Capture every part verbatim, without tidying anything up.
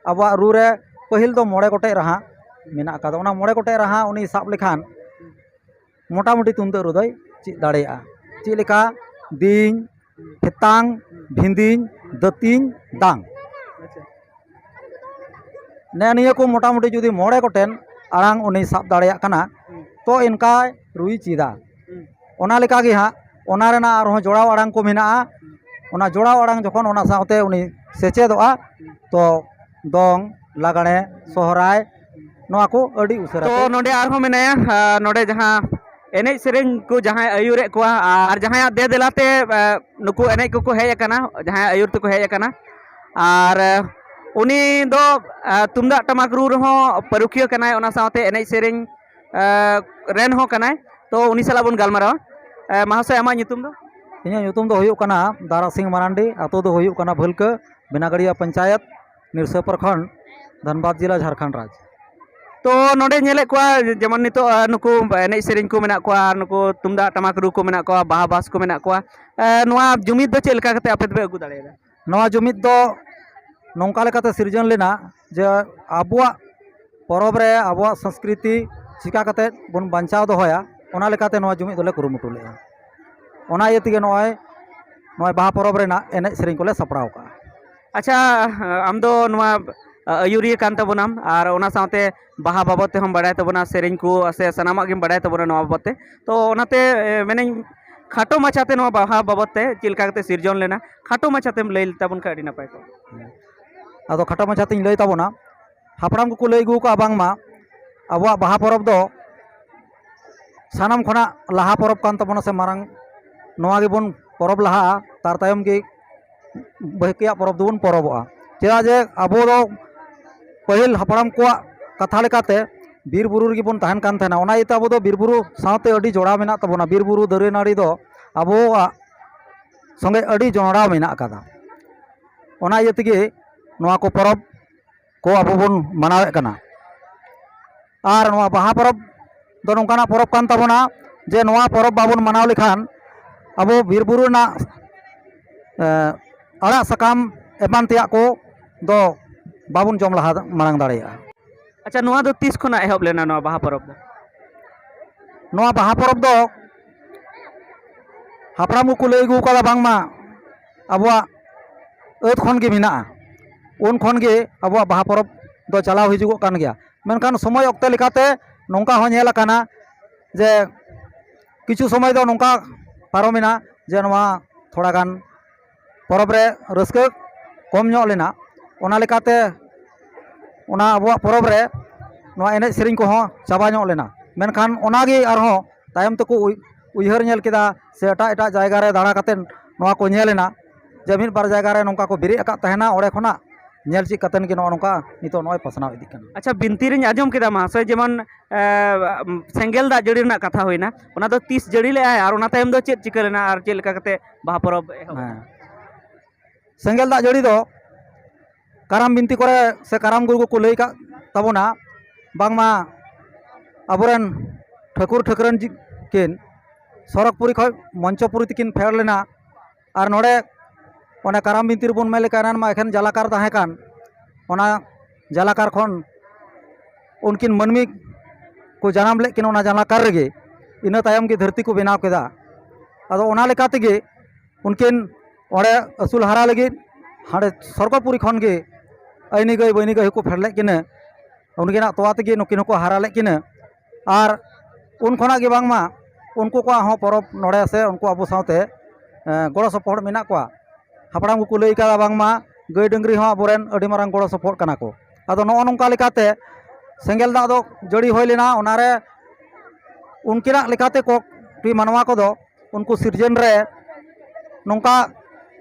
ᱟᱵᱚᱣᱟᱜ ᱨᱩ ᱨᱮ ᱯᱟᱹᱦᱤᱞ ᱫᱚ ᱢᱚᱬᱮ ᱜᱚᱴᱮᱡ ᱨᱟᱦᱟ ᱢᱮᱱᱟᱜ ᱟᱠᱟᱫᱟ᱾ ᱚᱱᱟ ᱢᱚᱬᱮ ᱜᱚᱴᱮᱡ ᱨᱟᱦᱟ ᱩᱱᱤ ᱥᱟᱵ ᱞᱮᱠᱷᱟᱱ ᱢᱚᱴᱟᱢᱩᱴᱤ ᱛᱩᱢᱫᱟᱹᱜ ᱨᱩ ᱫᱚᱭ ᱪᱮᱫ ᱫᱟᱲᱮᱭᱟᱜᱼᱟ᱾ ᱪᱮᱫ ᱞᱮᱠᱟ? ᱫᱤᱧ, ᱦᱮᱛᱟᱝ, ᱵᱷᱤᱸᱫᱤᱧ, ᱫᱟᱹᱛᱤᱧ, ᱫᱟᱝ᱾ ᱟᱪᱪᱷᱟ᱾ ᱱᱮᱜᱼᱮ ᱱᱤᱭᱟᱹ ᱠᱚ ᱢᱚᱴᱟᱢᱩᱴᱤ ᱡᱩᱫᱤ ᱢᱚᱬᱮ ᱜᱚᱴᱮᱱ ᱟᱲᱟᱝ ᱩᱱᱤ ᱥᱟᱵ ᱫᱟᱲᱮᱭᱟᱜ ᱠᱟᱱᱟ, ᱛᱚ ᱮᱱᱠᱟᱭ ᱨᱩᱭ ᱪᱮᱫᱟ᱾ ᱦᱩᱸ᱾ ᱚᱱᱟ ᱞᱮᱠᱟ ᱜᱮ ᱦᱟᱸᱜ ᱚᱱᱟ ᱨᱮᱱᱟᱜ ᱟᱨᱦᱚᱸ ᱡᱚᱲᱟᱣ ᱟᱲᱟᱝ ᱠᱚ ᱢᱮᱱᱟᱜᱼᱟ᱾ ᱚᱱᱟ ᱡᱚᱲᱟᱣ ᱟᱲᱟᱝ ᱡᱚᱠᱷᱚᱱ ᱚᱱᱟ ᱥᱟᱶᱛᱮ ᱩᱱᱤ ᱥᱮᱪᱮᱫᱚᱜᱼᱟ, ᱛᱚ ᱫᱚᱝ, ᱞᱟᱜᱽᱬᱮ, ᱥᱚᱦᱨᱟᱭ, ᱱᱚᱣᱟ ᱠᱚ ᱟᱹᱰᱤ ᱩᱥᱟᱹᱨᱟ ᱛᱚ ᱛᱮ ᱱᱚᱰᱮ ᱟᱨᱦᱚᱸ ᱢᱮᱱᱟᱭᱟ, ᱟᱨ ᱱᱚᱰᱮ ᱡᱟᱦᱟᱸ ᱮᱱᱮᱡ ᱥᱮᱨᱮᱧ ᱠᱚ ᱡᱟᱦᱟᱸᱭ ᱟᱹᱭᱩᱨᱮᱫ ᱠᱚᱣᱟ ᱟᱨ ᱡᱟᱦᱟᱸᱭᱟᱜ ᱫᱮ ᱫᱮᱞᱟᱛᱮ, ᱟᱨ ᱱᱩᱠᱩ ᱮᱱᱮᱡ ᱠᱚᱠᱚ ᱦᱮᱡ ᱟᱠᱟᱱᱟ, ᱡᱟᱦᱟᱸᱭ ᱟᱹᱭᱩᱨ ᱛᱮᱠᱚ ᱦᱮᱡ ᱟᱠᱟᱱᱟ, ᱟᱨ ᱩᱱᱤ ᱫᱚ, ᱟᱨ ᱛᱩᱢᱫᱟᱜ ᱴᱟᱢᱟᱠ ᱨᱩ ᱨᱮᱦᱚᱸ ᱯᱟᱹᱨᱩᱠᱷᱤᱭᱟᱹ ᱠᱟᱱᱟᱭ, ᱚᱱᱟ ᱥᱟᱶᱛᱮ ᱮᱱᱮᱡ ᱥᱮᱨᱮᱧ ᱨᱮᱱ ᱦᱚᱸ ᱠᱟᱱᱟᱭ᱾ ᱛᱚ ᱩᱱᱤ ᱥᱟᱞᱟᱜ ᱵᱚᱱ ᱜᱟᱞᱢᱟᱨᱟᱣᱟ᱾ ᱢᱟᱦᱟᱥᱚᱭ, ᱟᱢᱟᱜ ᱧᱩᱛᱩᱢ ᱫᱚ? ᱤᱧᱟᱹᱜ ᱧᱩᱛᱩᱢ ᱫᱚ ᱦᱩᱭᱩᱜ ᱠᱟᱱᱟ ᱫᱟᱨᱟ ᱥᱤᱝ ᱢᱟᱨᱟᱱᱰᱤ᱾ ᱟᱛᱳ ᱫᱚ ᱦᱩᱭᱩᱜ ᱠᱟᱱᱟ ᱵᱷᱟᱹᱞᱠᱟᱹ, ᱵᱮᱱᱟᱜᱟᱲᱤᱭᱟ ᱯᱚᱧᱪᱟᱭᱮᱛ, ᱱᱤᱨᱥᱟᱹ ᱯᱨᱚᱠᱷᱚᱸᱰ, ᱫᱷᱟᱱᱵᱟᱫᱽ ᱡᱮᱞᱟ, ᱡᱷᱟᱲᱠᱷᱚᱸᱰ ᱨᱟᱡᱽ᱾ ᱛᱚ ᱱᱚᱰᱮ ᱧᱮᱞᱮᱫ ᱠᱚᱣᱟ ᱡᱮᱢᱚᱱ ᱱᱤᱛᱚᱜ, ᱟᱨ ᱱᱩᱠᱩ ᱮᱱᱮᱡ ᱥᱮᱨᱮᱧ ᱠᱚ ᱢᱮᱱᱟᱜ ᱠᱚᱣᱟ, ᱟᱨ ᱱᱩᱠᱩ ᱛᱩᱢᱫᱟᱜ ᱴᱟᱢᱟᱠ ᱨᱩ ᱠᱚ ᱢᱮᱱᱟᱜ ᱠᱚᱣᱟ, ᱵᱟᱦᱟ ᱵᱟᱥ ᱠᱚ ᱢᱮᱱᱟᱜ ᱠᱚᱣᱟ, ᱱᱚᱣᱟ ᱡᱩᱢᱤᱫ ᱫᱚ ᱪᱮᱫ ᱞᱮᱠᱟ ᱠᱟᱛᱮ ᱟᱯᱮ ᱫᱚᱯᱮ ᱟᱹᱜᱩ ᱫᱟᱲᱮᱭᱟᱫᱟ? ᱱᱚᱣᱟ ᱡᱩᱢᱤᱫ ᱫᱚ ᱱᱚᱝᱠᱟ ᱞᱮᱠᱟᱛᱮ ᱥᱤᱨᱡᱚᱱ ᱞᱮᱱᱟ ᱡᱮ ᱟᱵᱚᱣᱟᱜ ᱯᱚᱨᱚᱵᱽ ᱨᱮ ᱟᱵᱚᱣᱟᱜ ᱥᱚᱝᱥᱠᱨᱤᱛᱤ ᱪᱤᱠᱟ ᱠᱟᱛᱮ ᱵᱚᱱ ᱵᱟᱧᱪᱟᱣ ᱫᱚᱦᱚᱭᱟ, ᱚᱱᱟ ᱞᱮᱠᱟᱛᱮ ᱱᱚᱣᱟ ᱡᱩᱢᱤᱫ ᱫᱚᱞᱮ ᱠᱩᱨᱩᱢᱩᱴᱩ ᱞᱮᱫᱼᱟ᱾ ᱚᱱᱟ ᱤᱭᱟᱹ ᱛᱮᱜᱮ ᱱᱚᱜᱼᱚᱭ, ᱱᱚᱜᱼᱚᱭ ᱵᱟᱦᱟ ᱯᱚᱨᱚᱵᱽ ᱨᱮᱱᱟᱜ ᱮᱱᱮᱡ ᱥᱮᱨᱮᱧ ᱠᱚᱞᱮ ᱥᱟᱯᱲᱟᱣ ᱠᱟᱜᱼᱟ᱾ ᱟᱪᱪᱷᱟ, ᱟᱢ ᱫᱚ ᱱᱚᱣᱟ ᱟᱹᱭᱩᱨᱤᱭᱟᱹ ᱠᱟᱱ ᱛᱟᱵᱚᱱᱟᱢ, ᱟᱨ ᱚᱱᱟ ᱥᱟᱶᱛᱮ ᱵᱟᱦᱟ ᱵᱟᱵᱚᱫ ᱛᱮᱦᱚᱸᱢ ᱵᱟᱲᱟᱭ ᱛᱟᱵᱚᱱᱟ, ᱥᱮᱨᱮᱧ ᱠᱚ ᱥᱮ ᱥᱟᱱᱟᱢᱟᱜ ᱜᱮᱢ ᱵᱟᱲᱟᱭ ᱛᱟᱵᱚᱱᱟ ᱱᱚᱣᱟ ᱵᱟᱵᱚᱫ ᱛᱮ᱾ ᱛᱚ ᱚᱱᱟᱛᱮ, ᱮ, ᱢᱮᱱᱟᱹᱧ, ᱠᱷᱟᱴᱚ ᱢᱟᱪᱷᱟᱛᱮ ᱱᱚᱣᱟ ᱵᱟᱦᱟ ᱵᱟᱵᱚᱫ ᱛᱮ ᱪᱮᱫ ᱞᱮᱠᱟ ᱠᱟᱛᱮ ᱥᱤᱨᱡᱚᱱ ᱞᱮᱱᱟ, ᱠᱷᱟᱴᱚ ᱢᱟᱪᱷᱟᱛᱮᱢ ᱞᱟᱹᱭ ᱛᱟᱵᱚᱱ ᱠᱷᱟᱱ ᱟᱹᱰᱤ ᱱᱟᱯᱟᱭ ᱠᱚᱜᱼᱟ᱾ ᱟᱫᱚ ᱠᱷᱟᱴᱚ ᱢᱟᱪᱷᱟᱛᱤᱧ ᱞᱟᱹᱭ ᱛᱟᱵᱚᱱᱟ, ᱦᱟᱯᱲᱟᱢ ᱠᱚᱠᱚ ᱞᱟᱹᱭ ᱟᱹᱜᱩ ᱠᱟᱜᱼᱟ ᱵᱟᱝᱢᱟ ᱟᱵᱚᱣᱟᱜ ᱵᱟᱦᱟ ᱯᱚᱨᱚᱵᱽ ᱫᱚ ᱥᱟᱱᱟᱢ ᱠᱷᱚᱱᱟᱜ ᱞᱟᱦᱟ ᱯᱚᱨᱚᱵᱽ ᱠᱟᱱ ᱛᱟᱵᱚᱱᱟ ᱥᱮ ᱢᱟᱨᱟᱝ, ᱱᱚᱣᱟ ᱜᱮᱵᱚᱱ ᱯᱚᱨᱚᱵᱽ ᱞᱟᱦᱟᱜᱼᱟ, ᱛᱟᱨ ᱛᱟᱭᱚᱢ ᱜᱮ ᱵᱟᱹᱠᱤᱭᱟᱜ ᱯᱚᱨᱚᱵᱽ ᱫᱚᱵᱚᱱ ᱯᱚᱨᱚᱵᱚᱜᱼᱟ᱾ ᱪᱮᱫᱟᱜ ᱡᱮ ᱟᱵᱚ ᱫᱚ ᱯᱟᱹᱦᱤᱞ ᱦᱟᱯᱲᱟᱢ ᱠᱚᱣᱟᱜ ᱠᱟᱛᱷᱟ ᱞᱮᱠᱟᱛᱮ ᱵᱤᱨ ᱵᱩᱨᱩ ᱨᱮᱜᱮ ᱵᱚᱱ ᱛᱟᱦᱮᱱ ᱠᱟᱱ ᱛᱟᱦᱮᱱᱟ, ᱚᱱᱟ ᱤᱭᱟᱹᱛᱮ ᱟᱵᱚ ᱫᱚ ᱵᱤᱨ ᱵᱩᱨᱩ ᱥᱟᱶᱛᱮ ᱟᱹᱰᱤ ᱡᱚᱲᱟᱣ ᱢᱮᱱᱟᱜ ᱛᱟᱵᱚᱱᱟ᱾ ᱵᱤᱨ ᱵᱩᱨᱩ ᱫᱟᱨᱮ ᱱᱟᱹᱲᱤ ᱫᱚ ᱟᱵᱚᱣᱟᱜ ᱥᱚᱸᱜᱮ ᱟᱹᱰᱤ ᱡᱚᱲᱟᱣ ᱢᱮᱱᱟᱜ ᱟᱠᱟᱫᱟ᱾ ᱚᱱᱟ ᱤᱭᱟᱹ ᱛᱮᱜᱮ ᱱᱚᱣᱟ ᱠᱚ ᱯᱚᱨᱚᱵᱽ ᱠᱚ ᱟᱵᱚ ᱵᱚᱱ ᱢᱟᱱᱟᱣᱮᱫ ᱠᱟᱱᱟ᱾ ᱟᱨ ᱱᱚᱣᱟ ᱵᱟᱦᱟ ᱯᱚᱨᱚᱵᱽ ᱫᱚ ᱱᱚᱝᱠᱟᱱᱟᱜ ᱯᱚᱨᱚᱵᱽ ᱠᱟᱱ ᱛᱟᱵᱚᱱᱟ ᱡᱮ ᱱᱚᱣᱟ ᱯᱚᱨᱚᱵᱽ ᱵᱟᱵᱚᱱ ᱢᱟᱱᱟᱣ ᱞᱮᱠᱷᱟᱱ ᱟᱵᱚ ᱵᱤᱨ ᱵᱩᱨᱩ ᱨᱮᱱᱟᱜ, ᱮ, ᱟᱲᱟᱜ ᱥᱟᱠᱟᱢ ᱮᱢᱟᱱ ᱛᱮᱭᱟᱜ ᱠᱚ ᱫᱚ ᱵᱟᱵᱚᱱ ᱡᱚᱢ ᱞᱟᱦᱟ ᱢᱟᱲᱟᱝ ᱫᱟᱲᱮᱭᱟᱜᱼᱟ᱾ ᱟᱪᱪᱷᱟ, ᱱᱚᱣᱟ ᱫᱚ ᱛᱤᱥ ᱠᱷᱚᱱᱟᱜ ᱮᱦᱚᱵ ᱞᱮᱱᱟ, ᱱᱚᱣᱟ ᱵᱟᱦᱟ ᱯᱚᱨᱚᱵᱽ ᱫᱚ? ᱱᱚᱣᱟ ᱵᱟᱦᱟ ᱯᱚᱨᱚᱵᱽ ᱫᱚ ᱦᱟᱯᱲᱟᱢ ᱠᱚᱠᱚ ᱞᱟᱹᱭ ᱟᱹᱜᱩ ᱠᱟᱫᱟ, ᱵᱟᱝᱢᱟ ᱟᱵᱚᱣᱟᱜ ᱟᱹᱛ ᱠᱷᱚᱱ ᱜᱮ ᱢᱮᱱᱟᱜᱼᱟ, ᱩᱱ ᱠᱷᱚᱱ ᱜᱮ ᱟᱵᱚᱣᱟᱜ ᱵᱟᱦᱟ ᱯᱚᱨᱚᱵᱽ ᱫᱚ ᱪᱟᱞᱟᱣ ᱦᱤᱡᱩᱜᱚᱜ ᱠᱟᱱ ᱜᱮᱭᱟ᱾ ᱢᱮᱱᱠᱷᱟᱱ ᱥᱚᱢᱚᱭ ᱚᱠᱛᱮ ᱞᱮᱠᱟᱛᱮ ᱱᱚᱝᱠᱟ ᱦᱚᱸ ᱧᱮᱞ ᱟᱠᱟᱱᱟ ᱡᱮ ᱠᱤᱪᱷᱩ ᱥᱚᱢᱚᱭ ᱫᱚ ᱱᱚᱝᱠᱟ ᱯᱟᱨᱚᱢᱮᱱᱟ ᱡᱮ ᱱᱚᱣᱟ ᱛᱷᱚᱲᱟ ᱜᱟᱱ ᱯᱚᱨᱚᱵᱽ ᱨᱮ ᱨᱟᱹᱥᱠᱟᱹ ᱠᱚᱢ ᱧᱚᱜ ᱞᱮᱱᱟ᱾ ᱚᱱᱟ ᱞᱮᱠᱟᱛᱮ ᱚᱱᱟ ᱟᱵᱚᱣᱟᱜ ᱯᱚᱨᱚᱵᱽ ᱨᱮ ᱱᱚᱣᱟ ᱮᱱᱮᱡ ᱥᱮᱨᱮᱧ ᱠᱚᱦᱚᱸ ᱪᱟᱵᱟ ᱧᱚᱜ ᱞᱮᱱᱟ᱾ ᱢᱮᱱᱠᱷᱟᱱ ᱚᱱᱟᱜᱮ ᱟᱨᱦᱚᱸ ᱛᱟᱭᱚᱢ ᱛᱮᱠᱚ ᱩᱭ-, ᱩᱭᱦᱟᱹᱨ ᱧᱮᱞ ᱠᱮᱫᱟ ᱥᱮ ᱮᱴᱟᱜ ᱮᱴᱟᱜ ᱡᱟᱭᱜᱟ ᱨᱮ ᱫᱟᱬᱟ ᱠᱟᱛᱮᱫ ᱱᱚᱣᱟ ᱠᱚ ᱧᱮᱞ ᱮᱱᱟ ᱡᱮ ᱢᱤᱫ ᱵᱟᱨ ᱡᱟᱭᱜᱟ ᱨᱮ ᱱᱚᱝᱠᱟ ᱠᱚ ᱵᱮᱨᱮᱫ ᱟᱠᱟᱫ ᱛᱟᱦᱮᱱᱟ, ᱚᱸᱰᱮ ᱠᱷᱚᱱᱟᱜ ᱧᱮᱞ ᱪᱮᱫ ᱠᱟᱛᱮᱫ ᱜᱮ ᱱᱚᱜᱼᱚ ᱱᱚᱝᱠᱟ ᱱᱤᱛᱚᱜ ᱱᱚᱜᱼᱚᱭ ᱯᱟᱥᱱᱟᱣ ᱤᱫᱤᱜ ᱠᱟᱱᱟ᱾ ᱟᱪᱪᱷᱟ, ᱵᱤᱱᱛᱤ ᱨᱤᱧ ᱟᱸᱡᱚᱢ ᱠᱮᱫᱟ ᱢᱟᱦᱟᱥᱚᱭ, ᱡᱮᱢᱚᱱ, ᱮ, ᱥᱮᱸᱜᱮᱞ ᱫᱟᱜ ᱡᱟᱹᱲᱤ ᱨᱮᱱᱟᱜ ᱠᱟᱛᱷᱟ ᱦᱩᱭᱱᱟ, ᱚᱱᱟ ᱫᱚ ᱛᱤᱥ ᱡᱟᱹᱲᱤ ᱞᱮᱜᱼᱟᱭ ᱟᱨ ᱚᱱᱟ ᱛᱟᱭᱚᱢ ᱫᱚ ᱪᱮᱫ ᱪᱤᱠᱟᱹ ᱞᱮᱱᱟ ᱟᱨ ᱪᱮᱫ ᱞᱮᱠᱟ ᱠᱟᱛᱮ ᱵᱟᱦᱟ ᱯᱚᱨᱚᱵᱽ ᱮᱦᱚᱵ ᱮᱱᱟ? ᱦᱮᱸ, ᱥᱮᱸᱜᱮᱞ ᱫᱟᱜ ᱡᱟᱹᱲᱤ ᱫᱚ ᱠᱟᱨᱟᱢ ᱵᱤᱱᱛᱤ ᱠᱚᱨᱮ ᱥᱮ ᱠᱟᱨᱟᱢ ᱜᱩᱨᱩ ᱠᱚᱠᱚ ᱞᱟᱹᱭ ᱠᱟᱜ ᱛᱟᱵᱚᱱᱟ, ᱵᱟᱝᱢᱟ ᱟᱵᱚᱨᱮᱱ ᱴᱷᱟᱹᱠᱩᱨ ᱴᱷᱟᱹᱠᱨᱟᱹᱱ ᱡᱤ-, ᱠᱤᱱ ᱥᱚᱨᱚᱜᱽᱯᱩᱨᱤ ᱠᱷᱚᱱ ᱢᱚᱧᱪᱚᱯᱩᱨᱤ ᱛᱮᱠᱤᱱ ᱯᱷᱮᱰ ᱞᱮᱱᱟ᱾ ᱟᱨ ᱱᱚᱰᱮ ᱚᱱᱟ ᱠᱟᱨᱟᱢ ᱵᱤᱱᱛᱤ ᱨᱮᱵᱚᱱ ᱢᱮᱱ ᱞᱮᱠᱟ ᱮᱱᱟᱱ ᱢᱟ ᱮᱠᱷᱮᱱ ᱡᱟᱞᱟᱠᱟᱨ ᱛᱟᱦᱮᱸ ᱠᱟᱱ, ᱚᱱᱟ ᱡᱟᱞᱟᱠᱟᱨ ᱠᱷᱚᱱ ᱩᱱᱠᱤᱱ ᱢᱟᱹᱱᱢᱤ ᱠᱚ ᱡᱟᱱᱟᱢ ᱞᱮᱫ ᱠᱤᱱ ᱚᱱᱟ ᱡᱟᱞᱟᱠᱟᱨ ᱨᱮᱜᱮ᱾ ᱤᱱᱟᱹ ᱛᱟᱭᱚᱢ ᱜᱮ ᱫᱷᱟᱹᱨᱛᱤ ᱠᱚ ᱵᱮᱱᱟᱣ ᱠᱮᱫᱟ᱾ ᱟᱫᱚ ᱚᱱᱟ ᱞᱮᱠᱟ ᱛᱮᱜᱮ ᱩᱱᱠᱤᱱ ᱚᱸᱰᱮ ᱟᱹᱥᱩᱞ ᱦᱟᱨᱟ ᱞᱟᱹᱜᱤᱫ ᱦᱟᱸᱰᱮ ᱥᱚᱨᱜᱚᱯᱩᱨᱤ ᱠᱷᱚᱱ ᱜᱮ ᱟᱹᱭᱱᱤ ᱜᱟᱹᱭ ᱵᱟᱹᱭᱱᱤ ᱜᱟᱹᱭ ᱦᱚᱸᱠᱚ ᱯᱷᱮᱰ ᱞᱮᱫ ᱠᱤᱱᱟᱹ᱾ ᱩᱱᱠᱤᱱᱟᱜ ᱛᱚᱣᱟ ᱛᱮᱜᱮ ᱱᱩᱠᱤᱱ ᱦᱚᱸᱠᱚ ᱦᱟᱨᱟ ᱞᱮᱫ ᱠᱤᱱᱟᱹ᱾ ᱟᱨ ᱩᱱ ᱠᱷᱚᱱᱟᱜ ᱜᱮ ᱵᱟᱝᱢᱟ ᱩᱱᱠᱩ ᱠᱚᱣᱟᱜ ᱦᱚᱸ ᱯᱚᱨᱚᱵᱽ ᱱᱚᱰᱮ ᱥᱮ ᱩᱱᱠᱩ ᱟᱵᱚ ᱥᱟᱶᱛᱮ, ᱮᱸ, ᱜᱚᱲᱚ ᱥᱚᱯᱚᱦᱚᱫ ᱢᱮᱱᱟᱜ ᱠᱚᱣᱟ᱾ ᱦᱟᱯᱲᱟᱢ ᱠᱚᱠᱚ ᱞᱟᱹᱭ ᱠᱟᱫᱟ ᱵᱟᱝᱢᱟ ᱜᱟᱹᱭ ᱰᱟᱹᱝᱨᱤ ᱦᱚᱸ ᱟᱵᱚᱨᱮᱱ ᱟᱹᱰᱤ ᱢᱟᱨᱟᱝ ᱜᱚᱲᱚ ᱥᱚᱯᱚᱦᱚᱫ ᱠᱟᱱᱟ ᱠᱚ᱾ ᱟᱫᱚ ᱱᱚᱜᱼᱚ ᱱᱚᱝᱠᱟ ᱞᱮᱠᱟᱛᱮ ᱥᱮᱸᱜᱮᱞ ᱫᱟᱜ ᱫᱚ ᱡᱟᱹᱲᱤ ᱦᱩᱭ ᱞᱮᱱᱟ, ᱚᱱᱟᱨᱮ ᱩᱱᱠᱤᱱᱟᱜ ᱞᱮᱠᱟᱛᱮ ᱠᱚ ᱢᱟᱱᱣᱟ ᱠᱚᱫᱚ ᱩᱱᱠᱩ ᱥᱤᱨᱡᱚᱱ ᱨᱮ ᱱᱚᱝᱠᱟ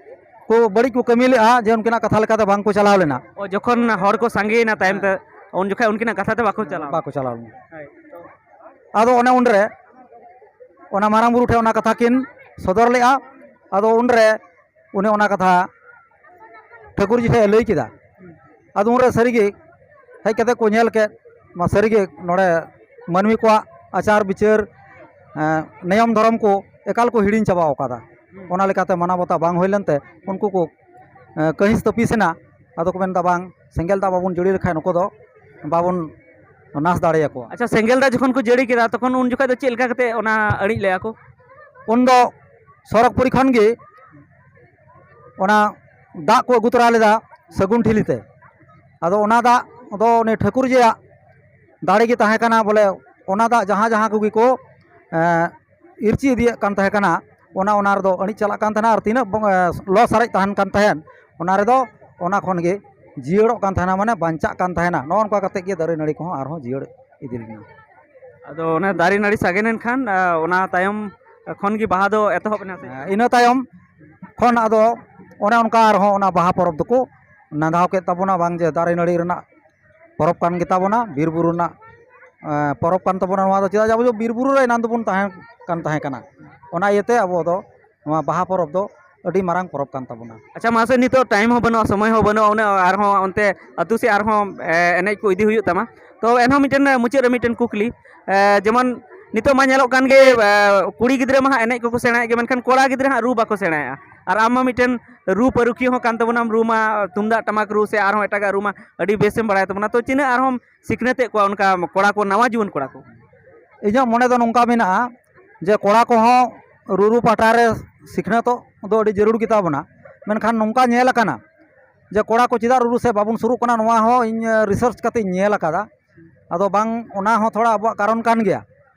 ᱠᱚ ᱵᱟᱹᱲᱤᱡ ᱠᱚ ᱠᱟᱹᱢᱤ ᱞᱮᱫᱼᱟ ᱡᱮ ᱩᱱᱠᱤᱱᱟᱜ ᱠᱟᱛᱷᱟ ᱞᱮᱠᱟᱛᱮ ᱵᱟᱝ ᱠᱚ ᱪᱟᱞᱟᱣ ᱞᱮᱱᱟ᱾ ᱚ, ᱡᱚᱠᱷᱚᱱ ᱦᱚᱲ ᱠᱚ ᱥᱟᱸᱜᱮᱭᱮᱱᱟ ᱛᱟᱭᱚᱢ ᱛᱮ, ᱩᱱ ᱡᱚᱠᱷᱚᱱ ᱩᱱᱠᱤᱱᱟᱜ ᱠᱟᱛᱷᱟ ᱛᱮ ᱵᱟᱠᱚ ᱪᱟᱞᱟᱣ ᱵᱟᱠᱚ ᱪᱟᱞᱟᱣ ᱞᱮᱱᱟ᱾ ᱦᱳᱭ᱾ ᱟᱫᱚ ᱚᱱᱮ ᱩᱱᱨᱮ ᱚᱱᱟ ᱢᱟᱨᱟᱝ ᱵᱩᱨᱩ ᱴᱷᱮᱱ ᱚᱱᱟ ᱠᱟᱛᱷᱟ ᱠᱤᱱ ᱥᱚᱫᱚᱨ ᱞᱮᱫᱼᱟ᱾ ᱟᱫᱚ ᱩᱱᱨᱮ ᱩᱱᱤ ᱚᱱᱟ ᱠᱟᱛᱷᱟ ᱴᱷᱟᱹᱠᱩᱨ ᱡᱤ ᱴᱷᱮᱱ ᱮ ᱞᱟᱹᱭ ᱠᱮᱫᱟ᱾ ᱟᱫᱚ ᱩᱱᱨᱮ ᱥᱟᱹᱨᱤᱜᱮ ᱦᱮᱡ ᱠᱟᱛᱮ ᱠᱚ ᱧᱮᱞ ᱠᱮᱫ, ᱢᱟ ᱥᱟᱹᱨᱤᱜᱮ ᱱᱚᱰᱮ ᱢᱟᱹᱱᱢᱤ ᱠᱚᱣᱟᱜ ᱟᱪᱟᱨ ᱵᱤᱪᱟᱹᱨ, ᱮᱸ, ᱱᱤᱭᱚᱢ ᱫᱷᱚᱨᱚᱢ ᱠᱚ ᱮᱠᱟᱞ ᱠᱚ ᱦᱤᱲᱤᱧ ᱪᱟᱵᱟ ᱟᱠᱟᱫᱟ᱾ ᱚᱱᱟ ᱞᱮᱠᱟᱛᱮ ᱢᱟᱱᱟᱣ ᱵᱟᱛᱟᱣ ᱵᱟᱝ ᱦᱩᱭ ᱞᱮᱱᱛᱮ ᱩᱱᱠᱩ ᱠᱚ, ᱮᱸ, ᱠᱟᱹᱦᱤᱥ ᱛᱟᱹᱯᱤᱥ ᱮᱱᱟ᱾ ᱟᱫᱚ ᱠᱚ ᱢᱮᱱᱫᱟ, "ᱵᱟᱝ, ᱥᱮᱸᱜᱮᱞ ᱫᱟᱜ ᱵᱟᱵᱚᱱ ᱡᱟᱹᱲᱤ ᱞᱮᱠᱷᱟᱱ ᱱᱩᱠᱩ ᱫᱚ ᱵᱟᱵᱚᱱ ᱱᱟᱥ ᱫᱟᱲᱮᱭᱟᱠᱚᱣᱟ᱾" ᱟᱪᱪᱷᱟ, ᱥᱮᱸᱜᱮᱞ ᱫᱟᱜ ᱡᱚᱠᱷᱚᱱ ᱠᱚ ᱡᱟᱹᱲᱤ ᱠᱮᱫᱟ, ᱛᱚᱠᱷᱚᱱ ᱩᱱ ᱡᱚᱠᱷᱟᱡ ᱫᱚ ᱪᱮᱫ ᱞᱮᱠᱟ ᱠᱟᱛᱮ ᱚᱱᱟ ᱟᱹᱬᱤᱡ ᱞᱮᱜᱼᱟ ᱠᱚ? ᱩᱱᱫᱚ ᱥᱚᱨᱚᱜᱽᱯᱩᱨᱤ ᱠᱷᱚᱱ ᱜᱮ ᱚᱱᱟ ᱫᱟᱜ ᱠᱚ ᱟᱹᱜᱩ ᱛᱚᱨᱟ ᱞᱮᱫᱟ ᱥᱟᱹᱜᱩᱱ ᱴᱷᱤᱞᱤ ᱛᱮ᱾ ᱟᱫᱚ ᱚᱱᱟ ᱫᱟᱜ ᱫᱚ ᱩᱱᱤ ᱴᱷᱟᱹᱠᱩᱨ ᱡᱤᱭᱟᱜ ᱫᱟᱲᱮ ᱜᱮ ᱛᱟᱦᱮᱸ ᱠᱟᱱᱟ, ᱵᱚᱞᱮ ᱚᱱᱟ ᱫᱟᱜ ᱡᱟᱦᱟᱸ ᱡᱟᱦᱟᱸ ᱠᱚᱜᱮ ᱠᱚ, ᱮᱸ, ᱤᱨᱪᱤ ᱤᱫᱤᱭᱮᱫ ᱠᱟᱱ ᱛᱟᱦᱮᱸ ᱠᱟᱱᱟ, ᱚᱱᱟ, ᱚᱱᱟ ᱨᱮᱫᱚ ᱟᱹᱬᱤᱡ ᱪᱟᱞᱟᱜ ᱠᱟᱱ ᱛᱟᱦᱮᱱᱟ᱾ ᱟᱨ ᱛᱤᱱᱟᱹᱜ ᱵᱚᱝ-, ᱮᱸ, ᱞᱚ ᱥᱟᱨᱮᱡ ᱛᱟᱦᱮᱱ ᱠᱟᱱ ᱛᱟᱦᱮᱸᱫ, ᱚᱱᱟ ᱨᱮᱫᱚ ᱚᱱᱟ ᱠᱷᱚᱱ ᱜᱮ ᱡᱤᱭᱟᱹᱲᱚᱜ ᱠᱟᱱ ᱛᱟᱦᱮᱱᱟ, ᱢᱟᱱᱮ ᱵᱟᱧᱪᱟᱜ ᱠᱟᱱ ᱛᱟᱦᱮᱱᱟ᱾ ᱱᱚᱜᱼᱚ ᱱᱚᱝᱠᱟ ᱠᱟᱛᱮᱫ ᱜᱮ ᱫᱟᱨᱮ ᱱᱟᱹᱲᱤ ᱠᱚᱦᱚᱸ ᱟᱨᱦᱚᱸ ᱡᱤᱭᱟᱹᱲ ᱤᱫᱤ ᱞᱮᱱᱟ᱾ ᱟᱫᱚ ᱚᱱᱟ ᱫᱟᱨᱮ ᱱᱟᱹᱲᱤ ᱥᱟᱜᱮᱱ ᱮᱱ ᱠᱷᱟᱱ, ᱟ, ᱚᱱᱟ ᱛᱟᱭᱚᱢ ᱠᱷᱚᱱ ᱜᱮ ᱵᱟᱦᱟ ᱫᱚ ᱮᱛᱚᱦᱚᱵ ᱮᱱᱟ ᱥᱮ? ᱦᱮᱸ, ᱤᱱᱟᱹ ᱛᱟᱭᱚᱢ ᱠᱷᱚᱱ ᱟᱫᱚ ᱚᱱᱮ ᱚᱱᱠᱟ ᱟᱨᱦᱚᱸ ᱚᱱᱟ ᱵᱟᱦᱟ ᱯᱚᱨᱚᱵᱽ ᱫᱚᱠᱚ ᱱᱟᱸᱫᱷᱟᱣ ᱠᱮᱫ ᱛᱟᱵᱚᱱᱟ, ᱵᱟᱝ ᱡᱮ ᱫᱟᱨᱮ ᱱᱟᱹᱲᱤ ᱨᱮᱱᱟᱜ ᱯᱚᱨᱚᱵᱽ ᱠᱟᱱ ᱜᱮᱛᱟ ᱵᱚᱱᱟ, ᱵᱤᱨ ᱵᱩᱨᱩ ᱨᱮᱱᱟᱜ, ᱮᱸ, ᱯᱚᱨᱚᱵᱽ ᱠᱟᱱ ᱛᱟᱵᱚᱱᱟ ᱱᱚᱣᱟ ᱫᱚ᱾ ᱪᱮᱫᱟᱜ ᱡᱮ ᱟᱵᱚ ᱫᱚ ᱵᱤᱨ ᱵᱩᱨᱩ ᱨᱮ ᱮᱱᱟᱝ ᱫᱚᱵᱚᱱ ᱛᱟᱦᱮᱸ ᱠᱟᱱ ᱛᱟᱦᱮᱸ ᱠᱟᱱᱟ, ᱚᱱᱟ ᱤᱭᱟᱹᱛᱮ ᱟᱵᱚ ᱫᱚ ᱱᱚᱣᱟ ᱵᱟᱦᱟ ᱯᱚᱨᱚᱵᱽ ᱫᱚ ᱟᱹᱰᱤ ᱢᱟᱨᱟᱝ ᱯᱚᱨᱚᱵᱽ ᱠᱟᱱ ᱛᱟᱵᱚᱱᱟ᱾ ᱟᱪᱪᱷᱟ, ᱢᱟᱥᱮ, ᱱᱤᱛᱚᱜ ᱴᱟᱭᱤᱢ ᱦᱚᱸ ᱵᱟᱹᱱᱩᱜᱼᱟ, ᱥᱚᱢᱚᱭ ᱦᱚᱸ ᱵᱟᱹᱱᱩᱜᱼᱟ, ᱩᱱᱟᱹᱜ ᱟᱨᱦᱚᱸ ᱚᱱᱛᱮ ᱟᱹᱛᱩ ᱥᱮᱫ ᱟᱨᱦᱚᱸ, ᱮ, ᱮᱱᱮᱡ ᱠᱚ ᱤᱫᱤ ᱦᱩᱭᱩᱜ ᱛᱟᱢᱟ᱾ ᱛᱚ ᱮᱱᱦᱚᱸ ᱢᱤᱫᱴᱮᱱ, ᱮ, ᱢᱩᱪᱟᱹᱫ ᱨᱮ ᱢᱤᱫᱴᱮᱱ ᱠᱩᱠᱞᱤ, ᱮ, ᱡᱮᱢᱚᱱ ᱱᱤᱛᱚᱜ ᱢᱟ ᱧᱮᱞᱚᱜ ᱠᱟᱱ ᱜᱮ, ᱮ, ᱠᱩᱲᱤ ᱜᱤᱫᱽᱨᱟᱹ ᱢᱟ ᱦᱟᱸᱜ ᱮᱱᱮᱡ ᱠᱚᱠᱚ ᱥᱮᱬᱟᱭᱮᱫ ᱜᱮ, ᱢᱮᱱᱠᱷᱟᱱ ᱠᱚᱲᱟ ᱜᱤᱫᱽᱨᱟᱹ ᱦᱟᱸᱜ ᱨᱩ ᱵᱟᱠᱚ ᱥᱮᱬᱟᱭᱮᱫᱼᱟ᱾ ᱟᱨ ᱟᱢ ᱢᱟ ᱢᱤᱫᱴᱮᱱ ᱨᱩ ᱯᱟᱹᱨᱩᱠᱷᱤᱭᱟᱹ ᱦᱚᱸ ᱠᱟᱱ ᱛᱟᱵᱚᱱᱟᱢ, ᱨᱩ ᱢᱟ, ᱛᱩᱢᱫᱟᱜ ᱴᱟᱢᱟᱠ ᱨᱩ ᱥᱮ ᱟᱨᱦᱚᱸ ᱮᱴᱟᱜᱟᱜ ᱨᱩ ᱢᱟ ᱟᱹᱰᱤ ᱵᱮᱥᱮᱢ ᱵᱟᱲᱟᱭ ᱛᱟᱵᱚᱱᱟ᱾ ᱛᱚ ᱛᱤᱱᱟᱹᱜ ᱟᱨᱦᱚᱸᱢ ᱥᱤᱠᱷᱱᱟᱹᱛᱮᱫ ᱠᱚᱣᱟ ᱚᱱᱠᱟ ᱠᱚᱲᱟ ᱠᱚ, ᱱᱟᱣᱟ ᱡᱩᱣᱟᱹᱱ ᱠᱚᱲᱟ ᱠᱚ? ᱤᱧᱟᱹᱜ ᱢᱚᱱᱮ ᱫᱚ ᱱᱚᱝᱠᱟ ᱢᱮᱱᱟᱜᱼᱟ ᱡᱮ ᱠᱚᱲᱟ ᱠᱚᱦᱚᱸ ᱨᱩᱨᱩ ᱯᱟᱦᱴᱟ ᱨᱮ ᱥᱤᱠᱷᱱᱟᱹᱛᱚᱜ ᱫᱚ ᱟᱹᱰᱤ ᱡᱟᱹᱨᱩᱲ ᱜᱮᱛᱟ ᱵᱚᱱᱟ᱾ ᱢᱮᱱᱠᱷᱟᱱ ᱱᱚᱝᱠᱟ ᱧᱮᱞ ᱟᱠᱟᱱᱟ ᱡᱮ ᱠᱚᱲᱟ ᱠᱚ ᱪᱮᱫᱟᱜ ᱨᱩᱨᱩ ᱥᱮᱫ ᱵᱟᱵᱚᱱ ᱥᱩᱨᱩᱜ ᱠᱟᱱᱟ, ᱱᱚᱣᱟ ᱦᱚᱸ ᱤᱧ ᱨᱤᱥᱟᱨᱪ ᱠᱟᱛᱮ ᱤᱧ ᱧᱮᱞ ᱟᱠᱟᱫᱟ᱾ ᱟᱫᱚ ᱵᱟᱝ, ᱚᱱᱟ ᱦᱚᱸ ᱛᱷᱚᱲᱟ ᱟᱵᱚᱣᱟᱜ ᱠᱟᱨᱚᱱ ᱠᱟᱱ ᱜᱮᱭᱟ᱾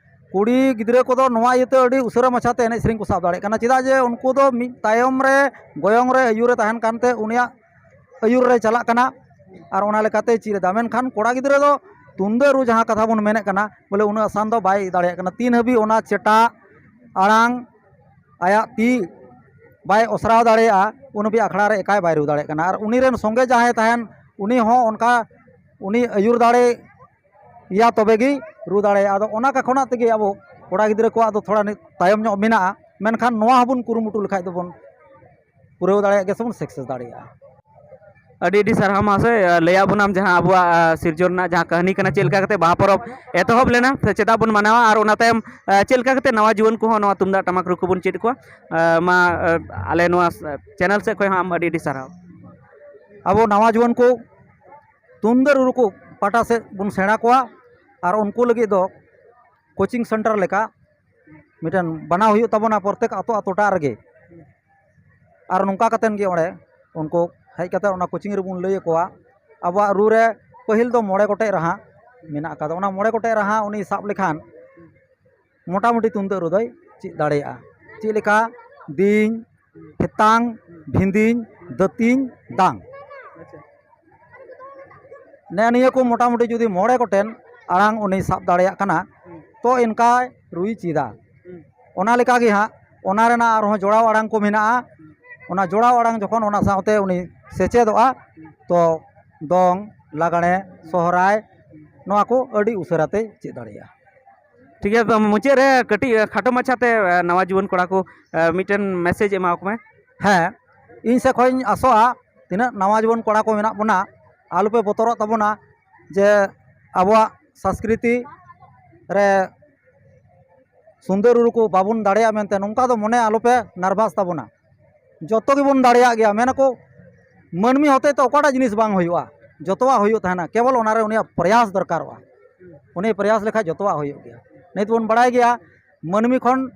ᱠᱩᱲᱤ ᱜᱤᱫᱽᱨᱟᱹ ᱠᱚᱫᱚ ᱱᱚᱣᱟ ᱤᱭᱟᱹᱛᱮ ᱟᱹᱰᱤ ᱩᱥᱟᱹᱨᱟ ᱢᱟᱪᱷᱟᱛᱮ ᱮᱱᱮᱡ ᱥᱮᱨᱮᱧ ᱠᱚ ᱥᱟᱵ ᱫᱟᱲᱮᱭᱟᱜ ᱠᱟᱱᱟ᱾ ᱪᱮᱫᱟᱜ ᱡᱮ ᱩᱱᱠᱩ ᱫᱚ ᱢᱤᱫ ᱛᱟᱭᱚᱢ ᱨᱮ, ᱜᱚᱭᱚᱝ ᱨᱮ, ᱟᱹᱭᱩᱨ ᱨᱮ ᱛᱟᱦᱮᱱ ᱠᱟᱱᱛᱮ ᱩᱱᱤᱭᱟᱜ ᱟᱹᱭᱩᱨ ᱨᱮ ᱪᱟᱞᱟᱜ ᱠᱟᱱᱟ ᱟᱨ ᱚᱱᱟ ᱞᱮᱠᱟᱛᱮ ᱪᱮᱫ ᱮᱫᱟ᱾ ᱢᱮᱱᱠᱷᱟᱱ ᱠᱚᱲᱟ ᱜᱤᱫᱽᱨᱟᱹ ᱫᱚ ᱛᱩᱢᱫᱟᱹᱜ ᱨᱩ, ᱡᱟᱦᱟᱸ ᱠᱟᱛᱷᱟ ᱵᱚᱱ ᱢᱮᱱᱮᱫ ᱠᱟᱱᱟ, ᱵᱚᱞᱮ ᱩᱱᱟᱹᱜ ᱟᱥᱟᱱ ᱫᱚ ᱵᱟᱭ ᱫᱟᱲᱮᱭᱟᱜ ᱠᱟᱱᱟ᱾ ᱛᱤᱱ ᱦᱟᱹᱵᱤᱡ ᱚᱱᱟ ᱪᱮᱴᱟ ᱟᱲᱟᱝ ᱟᱭᱟᱜ ᱛᱤ ᱵᱟᱭ ᱚᱥᱨᱟᱣ ᱫᱟᱲᱮᱭᱟᱜᱼᱟ, ᱩᱱ ᱦᱟᱹᱵᱤᱡ ᱟᱠᱷᱲᱟ ᱨᱮ ᱮᱠᱟᱭ ᱵᱟᱭ ᱨᱩ ᱫᱟᱲᱮᱭᱟᱜ ᱠᱟᱱᱟ᱾ ᱟᱨ ᱩᱱᱤ ᱨᱮᱱ ᱥᱚᱸᱜᱮ ᱡᱟᱦᱟᱸᱭ ᱛᱟᱦᱮᱱ, ᱩᱱᱤ ᱦᱚᱸ ᱚᱱᱠᱟ ᱩᱱᱤ ᱟᱹᱭᱩᱨ ᱫᱟᱲᱮᱭᱟ ᱛᱚᱵᱮ ᱜᱮ ᱨᱩ ᱫᱟᱲᱮᱭᱟᱜᱼᱟ᱾ ᱟᱫᱚ ᱚᱱᱟ ᱠᱟ ᱠᱷᱚᱱᱟᱜ ᱛᱮᱜᱮ ᱟᱵᱚ ᱠᱚᱲᱟ ᱜᱤᱫᱽᱨᱟᱹ ᱠᱚᱣᱟᱜ ᱫᱚ ᱛᱷᱚᱲᱟ ᱱᱤ-, ᱛᱟᱭᱚᱢ ᱧᱚᱜ ᱢᱮᱱᱟᱜᱼᱟ, ᱢᱮᱱᱠᱷᱟᱱ ᱱᱚᱣᱟ ᱦᱚᱸᱵᱚᱱ ᱠᱩᱨᱩᱢᱩᱴᱩ ᱞᱮᱠᱷᱟᱡ ᱫᱚᱵᱚᱱ ᱯᱩᱨᱟᱹᱣ ᱫᱟᱲᱮᱭᱟᱜ ᱜᱮᱭᱟ ᱥᱮᱵᱚᱱ ᱥᱟᱠᱥᱮᱥ ᱫᱟᱲᱮᱭᱟᱜᱼᱟ᱾ ᱟᱹᱰᱤ ᱟᱹᱰᱤ ᱥᱟᱨᱦᱟᱣ ᱢᱟᱦᱟᱥᱚᱭ, ᱞᱟᱹᱭᱟᱫ ᱵᱚᱱᱟᱢ ᱡᱟᱦᱟᱸ ᱟᱵᱚᱣᱟᱜ, ᱟ, ᱥᱤᱨᱡᱚᱱ ᱨᱮᱱᱟᱜ ᱡᱟᱦᱟᱸ ᱠᱟᱹᱦᱱᱤ ᱠᱟᱱᱟ, ᱪᱮᱫ ᱞᱮᱠᱟ ᱠᱟᱛᱮ ᱵᱟᱦᱟ ᱯᱚᱨᱚᱵᱽ ᱮᱛᱚᱦᱚᱵ ᱞᱮᱱᱟ ᱥᱮ ᱪᱮᱫᱟᱜ ᱵᱚᱱ ᱢᱟᱱᱟᱣᱟ, ᱟᱨ ᱚᱱᱟ ᱛᱟᱭᱚᱢ, ᱟ, ᱪᱮᱫ ᱞᱮᱠᱟ ᱠᱟᱛᱮ ᱱᱟᱣᱟ ᱡᱩᱣᱟᱹᱱ ᱠᱚᱦᱚᱸ ᱱᱚᱣᱟ ᱛᱩᱢᱫᱟᱜ ᱴᱟᱢᱟᱠ ᱨᱩ ᱠᱚᱵᱚᱱ ᱪᱮᱫ ᱠᱚᱣᱟ᱾ ᱟ, ᱢᱟ, ᱟ, ᱟᱞᱮ ᱱᱚᱣᱟ, ᱟ, ᱪᱮᱱᱮᱞ ᱥᱮᱫ ᱠᱷᱚᱱ ᱦᱚᱸ ᱟᱢ ᱟᱹᱰᱤ ᱟᱹᱰᱤ ᱥᱟᱨᱦᱟᱣ᱾ ᱟᱵᱚ ᱱᱟᱣᱟ ᱡᱩᱣᱟᱹᱱ ᱠᱚ ᱛᱩᱢᱫᱟᱹᱜ ᱨᱩ ᱠᱚ ᱯᱟᱦᱴᱟ ᱥᱮᱫ ᱵᱚᱱ ᱥᱮᱬᱟ ᱠᱚᱣᱟ, ᱟᱨ ᱩᱱᱠᱩ ᱞᱟᱹᱜᱤᱫ ᱫᱚ ᱠᱳᱪᱤᱝ ᱥᱮᱱᱴᱟᱨ ᱞᱮᱠᱟ ᱢᱤᱫᱴᱮᱱ ᱵᱮᱱᱟᱣ ᱦᱩᱭᱩᱜ ᱛᱟᱵᱚᱱᱟ ᱯᱨᱚᱛᱮᱠ ᱟᱛᱳ ᱟᱛᱳ ᱴᱟᱜ ᱨᱮᱜᱮ᱾ ᱟᱨ ᱱᱚᱝᱠᱟ ᱠᱟᱛᱮᱱ ᱜᱮ ᱚᱸᱰᱮ ᱩᱱᱠᱩ ᱦᱮᱡ ᱠᱟᱛᱮ ᱚᱱᱟ ᱠᱳᱪᱤᱝ ᱨᱮᱵᱚᱱ ᱞᱟᱹᱭ ᱟᱠᱚᱣᱟ᱾ ᱟᱵᱚᱣᱟᱜ ᱨᱩ ᱨᱮ ᱯᱟᱹᱦᱤᱞ ᱫᱚ ᱢᱚᱬᱮ ᱜᱚᱴᱮᱡ ᱨᱟᱦᱟ ᱢᱮᱱᱟᱜ ᱟᱠᱟᱫᱟ᱾ ᱚᱱᱟ ᱢᱚᱬᱮ ᱜᱚᱴᱮᱡ ᱨᱟᱦᱟ ᱩᱱᱤ ᱥᱟᱵ ᱞᱮᱠᱷᱟᱱ ᱢᱚᱴᱟᱢᱩᱴᱤ ᱛᱩᱢᱫᱟᱹᱜ ᱨᱩ ᱫᱚᱭ ᱪᱮᱫ ᱫᱟᱲᱮᱭᱟᱜᱼᱟ᱾ ᱪᱮᱫ ᱞᱮᱠᱟ? ᱫᱤᱧ, ᱦᱮᱛᱟᱝ, ᱵᱷᱤᱸᱫᱤᱧ, ᱫᱟᱹᱛᱤᱧ, ᱫᱟᱝ᱾ ᱟᱪᱪᱷᱟ᱾ ᱱᱮᱜᱼᱮ ᱱᱤᱭᱟᱹ ᱠᱚ ᱢᱚᱴᱟᱢᱩᱴᱤ ᱡᱩᱫᱤ ᱢᱚᱬᱮ ᱜᱚᱴᱮᱱ ᱟᱲᱟᱝ ᱩᱱᱤ ᱥᱟᱵ ᱫᱟᱲᱮᱭᱟᱜ ᱠᱟᱱᱟ, ᱦᱩᱸ᱾ ᱛᱚ ᱤᱱᱠᱟᱭ ᱨᱩᱭ ᱪᱮᱫᱟ᱾ ᱦᱩᱸ᱾ ᱚᱱᱟ ᱞᱮᱠᱟ ᱜᱮ ᱦᱟᱸᱜ, ᱚᱱᱟ ᱨᱮᱱᱟᱜ ᱟᱨᱦᱚᱸ ᱡᱚᱲᱟᱣ ᱟᱲᱟᱝ ᱠᱚ ᱢᱮᱱᱟᱜᱼᱟ᱾ ᱚᱱᱟ ᱡᱚᱲᱟᱣ ᱟᱲᱟᱝ ᱡᱚᱠᱷᱚᱱ ᱚᱱᱟ ᱥᱟᱶᱛᱮ ᱩᱱᱤ ᱥᱮᱪᱮᱫᱚᱜᱼᱟ, ᱛᱚ ᱫᱚᱝ, ᱞᱟᱜᱽᱬᱮ, ᱥᱚᱦᱨᱟᱭ, ᱱᱚᱣᱟ ᱠᱚ ᱟᱹᱰᱤ ᱩᱥᱟᱹᱨᱟ ᱛᱮᱭ ᱪᱮᱫ ᱫᱟᱲᱮᱭᱟᱜᱼᱟ᱾ ᱴᱷᱤᱠ ᱜᱮᱭᱟ, ᱢᱩᱪᱟᱹᱫ ᱨᱮ ᱠᱟᱹᱴᱤᱡ ᱠᱷᱟᱴᱚ ᱢᱟᱪᱷᱟᱛᱮ ᱱᱟᱣᱟ ᱡᱩᱣᱟᱹᱱ ᱠᱚᱲᱟ ᱠᱚ ᱢᱤᱫᱴᱮᱱ ᱢᱮᱥᱮᱡᱽ ᱮᱢᱟ ᱠᱚ ᱢᱮ᱾ ᱦᱮᱸ, ᱤᱧ ᱥᱮᱫ ᱠᱷᱚᱱ ᱤᱧ ᱟᱥᱚᱜᱼᱟ, ᱛᱤᱱᱟᱹᱜ ᱱᱟᱣᱟ ᱡᱩᱣᱟᱹᱱ ᱠᱚᱲᱟ ᱠᱚ ᱢᱮᱱᱟᱜ ᱵᱚᱱᱟ, ᱟᱞᱚᱯᱮ ᱵᱚᱛᱚᱨᱚᱜ ᱛᱟᱵᱚᱱᱟ ᱡᱮ ᱟᱵᱚᱣᱟᱜ ᱥᱚᱝᱥᱠᱨᱤᱛᱤ ᱨᱮ ᱛᱩᱢᱫᱟᱹᱜ ᱨᱩ ᱠᱚ ᱵᱟᱵᱚᱱ ᱫᱟᱲᱮᱭᱟᱜᱼᱟ ᱢᱮᱱᱛᱮ, ᱱᱚᱝᱠᱟ ᱫᱚ ᱢᱚᱱᱮ ᱟᱞᱚᱯᱮ ᱱᱟᱨᱵᱷᱟᱥ ᱛᱟᱵᱚᱱᱟ᱾ ᱡᱚᱛᱚ ᱜᱮᱵᱚᱱ ᱫᱟᱲᱮᱭᱟᱜ ᱜᱮᱭᱟ᱾ ᱢᱮᱱᱟᱠᱚ, ᱢᱟᱹᱱᱢᱤ ᱦᱚᱛᱮ ᱛᱮ ᱚᱠᱟᱴᱟᱜ ᱡᱤᱱᱤᱥ ᱵᱟᱝ ᱦᱩᱭᱩᱜᱼᱟ, ᱡᱚᱛᱚᱣᱟᱜ ᱦᱩᱭᱩᱜ ᱛᱟᱦᱮᱱᱟ, ᱠᱮᱵᱚᱞ ᱚᱱᱟᱨᱮ ᱩᱱᱤᱭᱟᱜ ᱯᱨᱚᱭᱟᱥ ᱫᱚᱨᱠᱟᱨᱚᱜᱼᱟ᱾ ᱩᱱᱤ ᱯᱨᱚᱭᱟᱥ ᱞᱮᱠᱷᱟᱡ ᱡᱚᱛᱚᱣᱟᱜ ᱦᱩᱭᱩᱜ ᱜᱮᱭᱟ᱾ ᱱᱤᱛ ᱵᱚᱱ ᱵᱟᱲᱟᱭ ᱜᱮᱭᱟ, ᱢᱟᱹᱱᱢᱤ ᱠᱷᱚᱱ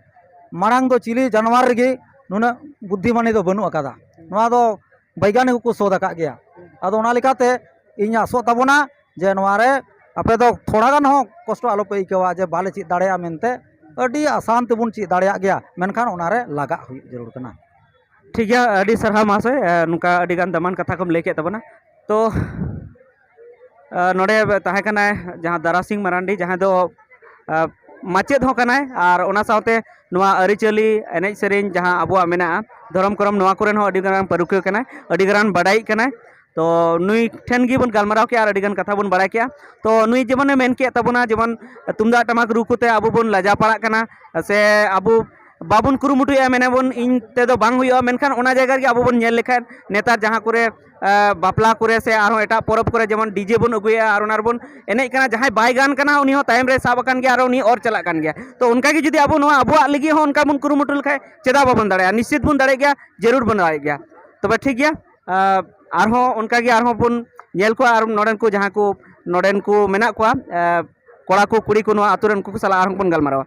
ᱢᱟᱲᱟᱝ ᱫᱚ ᱪᱤᱞᱤ ᱡᱟᱱᱣᱟᱨ ᱨᱮᱜᱮ ᱱᱩᱱᱟᱹᱜ ᱵᱩᱫᱽᱫᱷᱤᱢᱟᱱᱤ ᱫᱚ ᱵᱟᱹᱱᱩᱜ ᱟᱠᱟᱫᱟ᱾ ᱱᱚᱣᱟ ᱫᱚ ᱵᱳᱭᱜᱟᱱᱤᱠ ᱠᱚᱠᱚ ᱥᱳᱫᱷ ᱟᱠᱟᱫ ᱜᱮᱭᱟ᱾ ᱟᱫᱚ ᱚᱱᱟ ᱞᱮᱠᱟᱛᱮ ᱤᱧ ᱟᱥᱚᱜ ᱛᱟᱵᱚᱱᱟ ᱡᱮ ᱱᱚᱣᱟ ᱨᱮ ᱟᱯᱮ ᱫᱚ ᱛᱷᱚᱲᱟ ᱜᱟᱱ ᱦᱚᱸ ᱠᱚᱥᱴᱚ ᱟᱞᱚᱯᱮ ᱟᱹᱭᱠᱟᱹᱣᱟ ᱡᱮ ᱵᱟᱞᱮ ᱪᱮᱫ ᱫᱟᱲᱮᱭᱟᱜᱼᱟ ᱢᱮᱱᱛᱮ᱾ ᱟᱹᱰᱤ ᱟᱥᱟᱱ ᱛᱮᱵᱚᱱ ᱪᱮᱫ ᱫᱟᱲᱮᱭᱟᱜ ᱜᱮᱭᱟ, ᱢᱮᱱᱠᱷᱟᱱ ᱚᱱᱟ ᱨᱮ ᱞᱟᱜᱟᱜ ᱦᱩᱭᱩᱜ ᱡᱟᱹᱨᱩᱲ ᱠᱟᱱᱟ᱾ ᱴᱷᱤᱠ ᱜᱮᱭᱟ, ᱟᱹᱰᱤ ᱥᱟᱨᱦᱟᱣ ᱢᱟᱦᱟᱥᱚᱭ, ᱮ, ᱱᱚᱝᱠᱟ ᱟᱹᱰᱤ ᱜᱟᱱ ᱫᱟᱢᱟᱱ ᱠᱟᱛᱷᱟ ᱠᱚᱢ ᱞᱟᱹᱭ ᱠᱮᱫ ᱛᱟᱵᱚᱱᱟ᱾ ᱛᱚ, ᱮ, ᱱᱚᱰᱮ ᱛᱟᱦᱮᱸ ᱠᱟᱱᱟᱭ ᱡᱟᱦᱟᱸ ᱫᱟᱨᱟᱥᱤᱝ ᱢᱟᱨᱟᱱᱰᱤ, ᱡᱟᱦᱟᱸᱭ ᱫᱚ, ᱮ, ᱢᱟᱪᱮᱫ ᱦᱚᱸ ᱠᱟᱱᱟᱭ, ᱟᱨ ᱚᱱᱟ ᱥᱟᱶᱛᱮ ᱱᱚᱣᱟ ᱟᱹᱨᱤᱪᱟᱹᱞᱤ, ᱮᱱᱮᱡ ᱥᱮᱨᱮᱧ ᱡᱟᱦᱟᱸ ᱟᱵᱚᱣᱟᱜ ᱢᱮᱱᱟᱜᱼᱟ, ᱫᱷᱚᱨᱚᱢ ᱠᱚᱨᱚᱢ, ᱱᱚᱣᱟ ᱠᱚᱨᱮᱱ ᱦᱚᱸ ᱟᱹᱰᱤ ᱜᱟᱱ ᱯᱟᱹᱨᱩᱠᱷᱤᱭᱟᱹ ᱠᱟᱱᱟᱭ, ᱟᱹᱰᱤ ᱜᱟᱱ ᱵᱟᱰᱟᱭᱤᱡ ᱠᱟᱱᱟᱭ᱾ ᱛᱚ ᱱᱩᱭ ᱴᱷᱮᱱ ᱜᱮᱵᱚᱱ ᱜᱟᱞᱢᱟᱨᱟᱣ ᱠᱮᱜᱼᱟ ᱟᱨ ᱟᱹᱰᱤ ᱜᱟᱱ ᱠᱟᱛᱷᱟ ᱵᱚᱱ ᱵᱟᱲᱟᱭ ᱠᱮᱜᱼᱟ᱾ ᱛᱚ ᱱᱩᱭ ᱡᱮᱢᱚᱱᱮ ᱢᱮᱱ ᱠᱮᱫ ᱛᱟᱵᱚᱱᱟ, ᱡᱮᱢᱚᱱ ᱛᱩᱢᱫᱟᱜ ᱴᱟᱢᱟᱠ ᱨᱩ ᱠᱚᱛᱮ ᱟᱵᱚ ᱵᱚᱱ ᱞᱟᱡᱟ ᱯᱟᱲᱟᱜ ᱠᱟᱱᱟ, ᱥᱮ ᱟᱵᱚ ᱵᱟᱵᱚᱱ ᱠᱩᱨᱩᱢᱩᱴᱩᱭᱮᱫᱼᱟ, ᱢᱮᱱᱟᱵᱚᱱ ᱤᱧ ᱛᱮᱫᱚ ᱵᱟᱝ ᱦᱩᱭᱩᱜᱼᱟ, ᱢᱮᱱᱠᱷᱟᱱ ᱚᱱᱟ ᱡᱟᱭᱜᱟ ᱨᱮᱜᱮ ᱟᱵᱚ ᱵᱚᱱ ᱧᱮᱞ ᱞᱮᱠᱷᱟᱱ ᱱᱮᱛᱟᱨ ᱡᱟᱦᱟᱸ ᱠᱚᱨᱮ, ᱟ, ᱵᱟᱯᱞᱟ ᱠᱚᱨᱮ ᱥᱮ ᱟᱨᱦᱚᱸ ᱮᱴᱟᱜ ᱯᱚᱨᱚᱵᱽ ᱠᱚᱨᱮ ᱡᱮᱢᱚᱱ ᱰᱤᱡᱮ ᱵᱚᱱ ᱟᱹᱜᱩᱭᱮᱫᱼᱟ ᱟᱨ ᱚᱱᱟ ᱨᱮᱵᱚᱱ ᱮᱱᱮᱡ ᱠᱟᱱᱟ, ᱡᱟᱦᱟᱸᱭ ᱵᱟᱭ ᱜᱟᱱ ᱠᱟᱱᱟ ᱩᱱᱤ ᱦᱚᱸ ᱛᱟᱭᱚᱢ ᱨᱮ ᱥᱟᱵ ᱟᱠᱟᱱ ᱜᱮᱭᱟ ᱟᱨ ᱩᱱᱤ ᱚᱨ ᱪᱟᱞᱟᱜ ᱠᱟᱱ ᱜᱮᱭᱟ᱾ ᱛᱚ ᱚᱱᱠᱟ ᱜᱮ ᱡᱩᱫᱤ ᱟᱵᱚ ᱱᱚᱣᱟ ᱟᱵᱚᱣᱟᱜ ᱞᱟᱹᱜᱤᱫ ᱦᱚᱸ ᱚᱱᱠᱟ ᱵᱚᱱ ᱠᱩᱨᱩᱢᱩᱴᱩ ᱞᱮᱠᱷᱟᱱ ᱪᱮᱫᱟᱜ ᱵᱟᱵᱚᱱ ᱫᱟᱲᱮᱭᱟᱜᱼᱟ? ᱱᱤᱥᱪᱤᱛ ᱵᱚᱱ ᱫᱟᱲᱮᱭᱟᱜ ᱜᱮᱭᱟ᱾ ᱛᱚᱵᱮ ᱴᱷᱤᱠ ᱜᱮᱭᱟ, ᱟ, ᱟᱨᱦᱚᱸ ᱚᱱᱠᱟᱜᱮ ᱟᱨᱦᱚᱸ ᱵᱚᱱ ᱧᱮᱞ ᱠᱚᱣᱟ, ᱟᱨ ᱱᱚᱰᱮᱱ ᱠᱚ ᱡᱟᱦᱟᱸ ᱠᱚ ᱱᱚᱰᱮᱱ ᱠᱚ ᱢᱮᱱᱟᱜ ᱠᱚᱣᱟ, ᱮ, ᱠᱚᱲᱟ ᱠᱚ ᱠᱩᱲᱤ ᱠᱚ ᱱᱚᱣᱟ ᱟᱛᱳ ᱨᱮᱱ, ᱩᱱᱠᱩ ᱠᱚ ᱥᱟᱞᱟᱜ ᱟᱨᱦᱚᱸ ᱵᱚᱱ ᱜᱟᱞᱢᱟᱨᱟᱣᱟ᱾